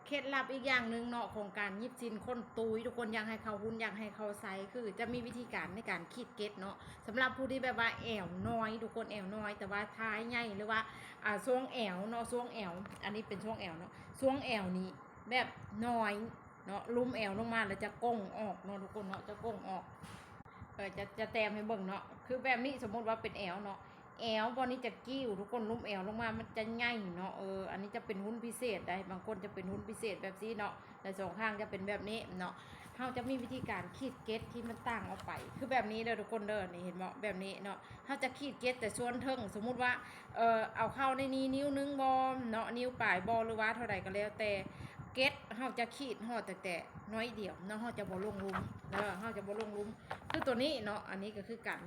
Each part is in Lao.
ເຄັດລັບອີກຢ່າງໜຶ່ງເນາະ ຂອງການຫຍິບສິ້ນຄົນຕຸ້ຍ ທຸກຄົນ ຢາກໃຫ້ເຂົາຮຸ່ນ ຢາກໃຫ້ເຂົາໃສ ຄືຈະມີວິທີການໃນການຂີດເກັດເນາະ ສຳລັບຜູ້ທີ່ແບບວ່າແອວນ້ອຍ ທຸກຄົນ ແອວນ້ອຍ ແຕ່ວ່າທ້າຍໃຫຍ່ ຫຼືວ່າ ອ່າ ຊ່ວງແອວເນາະ ຊ່ວງແອວ ອັນນີ້ເປັນຊ່ວງແອວເນາະ ຊ່ວງແອວນີ້ແບບນ້ອຍເນາະ ລຸ່ມແອວລົງມາແລ້ວຈະໂກ່ງອອກເນາະ ທຸກຄົນເນາະ ຈະໂກ່ງອອກ ເອີ ຈະ ຈະແຕ້ມໃຫ້ເບິ່ງເນາະ ຄືແບບນີ້ ສົມມຸດວ່າເປັນແອວເນາະ ແອວບ່ອນນີ້ຈະກີ້ວ ທຸກຄົນ ລຸ່ມແອວລົງມາມັນຈະໃຫຍ່ເນາະ ເອີ ອັນນີ້ຈະເປັນຮຸ່ນພິເສດໃດ໋ ບາງຄົນຈະເປັນຮຸ່ນພິເສດແບບຊີ້ເນາະ ແລະ ສອງຂ້າງຈະເປັນແບບນີ້ເນາະ ເຮົາຈະມີວິທີການຂີດເກັດທີ່ມັນຕ່າງອອກໄປ ຄືແບບນີ້ເດີ ທຸກຄົນເດີ ນີ້ເຫັນບໍ່ ແບບນີ້ເນາະ ເຮົາຈະຂີດເກັດແຕ່ສ່ວນເທິງ ສົມມຸດວ່າ ເອີ ເອົາເຂົ້າໃນນີ້ນິ້ວໜຶ່ງບໍເນາະ ນິ້ວປາຍບໍ ຫຼືວ່າເທົ່າໃດກໍແລ້ວແຕ່ ເກັດເຮົາຈະຂີດຮອດແຕ່ ແຕ່ໜ້ອຍດຽວເນາະ ເຮົາຈະບໍ່ລົງລຸ່ມເດີ ເຮົາຈະບໍ່ລົງລຸ່ມ ຄືໂຕນີ້ເນາະ ອັນນີ້ກໍຄືກັນ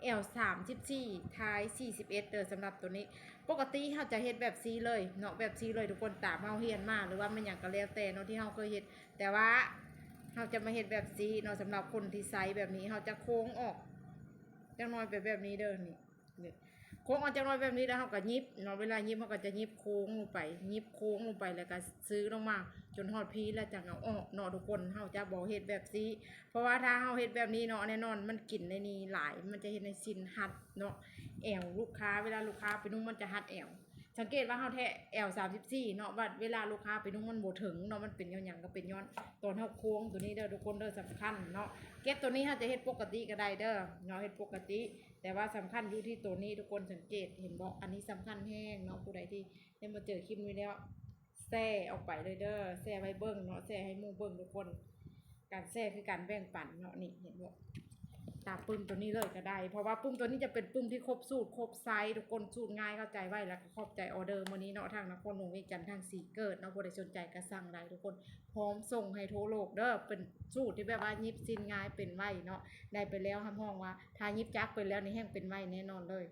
ແອວສາມສິບສີ່ ທ້າຍສີ່ສິບເອັດເດີ ສຳລັບໂຕນີ້ ປົກກະຕິເຮົາຈະເຮັດແບບຊີ້ເລີຍເນາະ ແບບຊີ້ເລີຍ ທຸກຄົນ ຕາມເຮົາຮຽນມາ ຫຼືວ່າແມ່ນຫຍັງກໍແລ້ວແຕ່ເນາະ ທີ່ເຮົາເຄີຍເຮັດ ແຕ່ວ່າເຮົາຈະມາເຮັດແບບຊີ້ເນາະ ສຳລັບຄົນທີ່ໃສ່ແບບນີ້ ເຮົາຈະໂຄ້ງອອກຈັກໜ້ອຍ ແບບ ແບບນີ້ເດີ ນີ້ ນີ້ ໂຄ້ງອອກຈັກໜ້ອຍແບບນີ້ ແລ້ວເຮົາກໍຫຍິບເນາະ ເວລາຫຍິບເຮົາກໍຈະຫຍິບໂຄ້ງລົງໄປ ຫຍິບໂຄ້ງລົງໄປ ແລ້ວກໍຊື້ລົງມາຈົນຮອດພີ້ ແລ້ວຈັ່ງເອົາອອກເນາະ ທຸກຄົນ ເຮົາຈະບໍ່ເຮັດແບບຊີ້ ເພາະວ່າຖ້າເຮົາເຮັດແບບນີ້ເນາະ ແນ່ນອນມັນກິນໃນນີ້ຫຼາຍ ມັນຈະເຮັດໃຫ້ສິ້ນຮັດເນາະ ແອວລູກຄ້າ ເວລາລູກຄ້າໄປນຸ່ງມັນຈະຮັດແອວ ສັງເກດວ່າເຮົາແທະແອວສາມສິບສີ່ເນາະ ບັດເວລາລູກຄ້າໄປນຸ່ງມັນບໍ່ເຖິງເນາະ ມັນເປັນຍ້ອນຫຍັງ ກໍເປັນຍ້ອນຕອນເຮົາໂຄ້ງໂຕນີ້ເດີ ທຸກຄົນເດີ ສຳຄັນເນາະ ເກັດໂຕນີ້ເຮົາຈະເຮັດປົກກະຕິກໍໄດ້ເດີເນາະ ເຮັດປົກກະຕິ ແຕ່ວ່າສຳຄັນຢູ່ທີ່ໂຕນີ້ ທຸກຄົນ ສັງເກດເຫັນບໍ່ ອັນນີ້ສຳຄັນແຮງເນາະ ຜູ້ໃດທີ່ໄດ້ມາເຈີຄລິບນີ້ແລ້ວ ແຊອອກໄປເລີຍເດີ ແຊໄວ້ເບິ່ງເນາະ ແຊໃຫ້ໝູ່ເບິ່ງ ທຸກຄົນ ການແຊຄືການແບ່ງປັນເນາະ ນີ້ເຫັນບໍ່ ຕາມປຶ້ມໂຕນີ້ເລີຍກໍໄດ້ ເພາະວ່າປຶ້ມໂຕນີ້ຈະເປັນປຶ້ມທີ່ຄົບສູດຄົບໄຊ ທຸກຄົນ ສູດງ່າຍ ເຂົ້າໃຈໄວ ແລ້ວກໍຂອບໃຈອໍເດີມື້ນີ້ເນາະ ທາງນະຄອນຫຼວງວຽງຈັນ ທາງສີເກີດເນາະ ຜູ້ໃດສົນໃຈກໍສັ່ງໄດ້ ທຸກຄົນ ພ້ອມສົ່ງໃຫ້ທົ່ວໂລກເດີ ເປັນສູດທີ່ແບບວ່າຫຍິບສິ້ນງ່າຍ ເປັນໄວເນາະ ໄດ້ໄປແລ້ວຮັບຮອງວ່າ ຖ້າຫຍິບຈັກເປັນແລ້ວນີ້ແຮ່ງເປັນໄວແນ່ນອນເລີຍ